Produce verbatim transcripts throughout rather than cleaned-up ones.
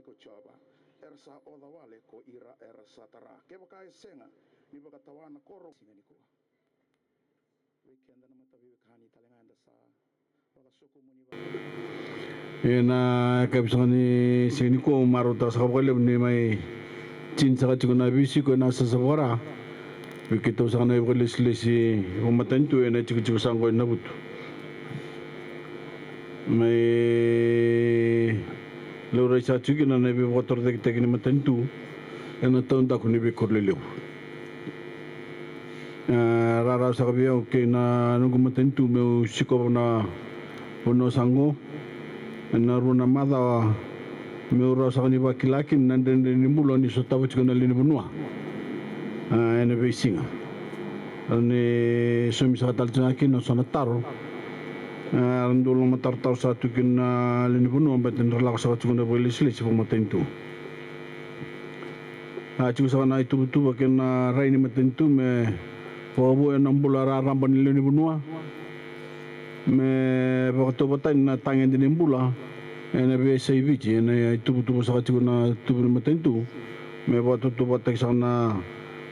ko Jiova, era sa oca wale ko ira era sa tara. Kevaka e sega ni vakatawa na koro, siga nikua. Vei keda na mataveiwekani tale ga eda sa vakasokomuni vaka. Ena yakavi saka ni siga nikua, au marautaka saka vakalevu ni mai tini saka tiko na veisiko ena sasa vakara. Vei keitou saka na ivakalesilesi vakamatanitu ena itikotiko saka oqo e Navutu. Mai laurai saka tiko kina na veivakatorocaketaki ni matanitu ena taudaku ni veikoro lelevu. E rarau saka vei au kei na noqu matanitu meu sikova na vanua saka oqo ena rua na macawa, meu rawa saka ni vakila kina na dredre ni bula ni sotava tiko na lewe ni vanua. A, ena veisiga. Rawa ni saumi saka tale tiko ga kina na so na taro. A, era dau lomatarotaro saka tu kina na lewe ni vanua baleta ni ra lako saka tiko na vakalesilesi vakamatanitu. A, tiko saka na ituvatuva kei na rai ni matanitu me vakavou ena bula raraba ni lewe ni vanua, me vakatauvatani na tagede ni bula ena veiyasai Viti. Ena ituvatuva saka tiko na tuva ni matanitu me vakatautauvatataki saka na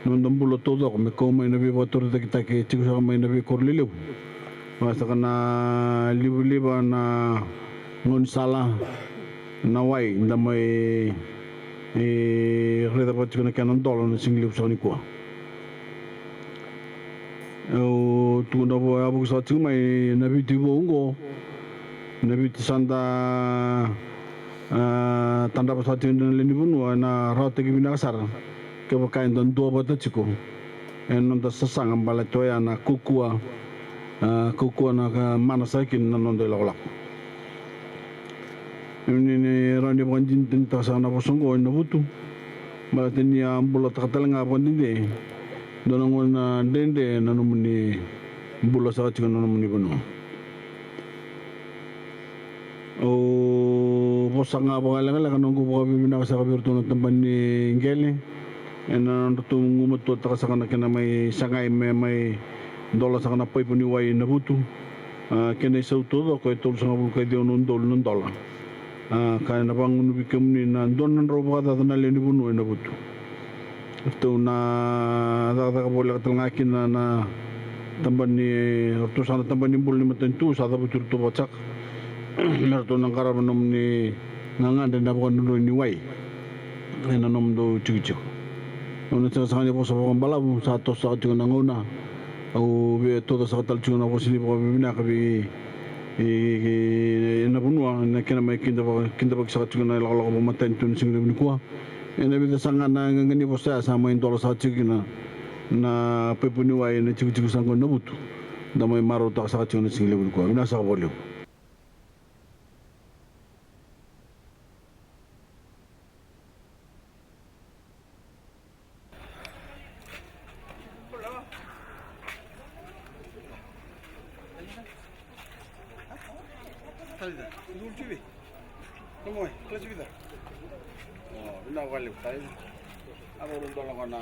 noda bula taucoko me kau mai na veivakatorocaketaki e tiko saka mai na veikoro lelevu. Vaka saka na livaliva, na gaunisala, na wai da mai, e, raica vata tiko na kena dola na siga levu saka nikua. Au tukuna vua, au vuki saka tiko mai na Viti vou oqo, na Viti sa da, a, tadrava saka tiko na lewe ni vanua, ena rawataki vinaka sara kevaka eda duavata tiko ena noda sasaga baleta oya na kaukauwa, a, kaukauwa na ka mana saka kina na noda ilakolako. Ni, ni rawa ni vakadinadinataka saka na vosa oqo e Navutu, baleta ni a bulataka tale ga vakadede dua na gauna dredre na nomuni bula saka tiko na nomuni vanua. Au vosa ga vakalekaleka noqu vakavinavinaka saka vei iratou na tabana ni qele ena nodratou gumatuataka saka na kena mai sagai me mai dola saka na paipo ni wai e Navutu. A, kena isau taucoko e tolusagavulu ka ciwa na udolu na dola. A, ka ena vagunuvi kemuni na dua na drau vakacaca na lewe ni vanua e Navutu. Ratou na cakacaka voleka tale ga kina na tabana ni, ratou saka na tabana ni bula ni matanitu, sa cavuti iratou vakasaka me ratou na qarava nomuni gagadre na vakadrodroi ni wai ena nomudou tikotiko. Au na sega saka ni vosa vakabalavu, sa toso saka tiko na gauna. Au via tauca saka tale tiko na vosa ni vakavinavinaka vei, e, e, e, na vanua na kena mai kidava-, kidavaki saka tiko na ilakolako vakamatanitu ena siga levu nikua. Ena vica saka ga na qaqa ni vosa ya sa mai dola saka tiko kina na paipo ni wai ena tikotiko saka oqo e Navutu. Da mai marautaka saka tiko na siga levu nikua. Vinaka saka vakalevu. Talita, dulu T V. Come on, let's be there. Oh, vinaka vakalevu, talita. Au vou dola qo na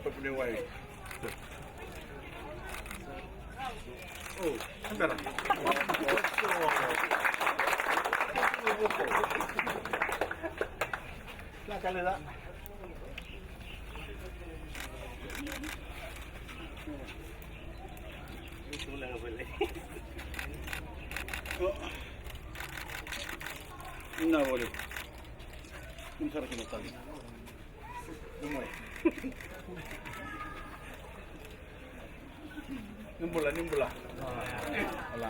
paipo ni wai. Oh, espera. Na calidad. Oh. Na vole. Ni bula, ni bula. Ala.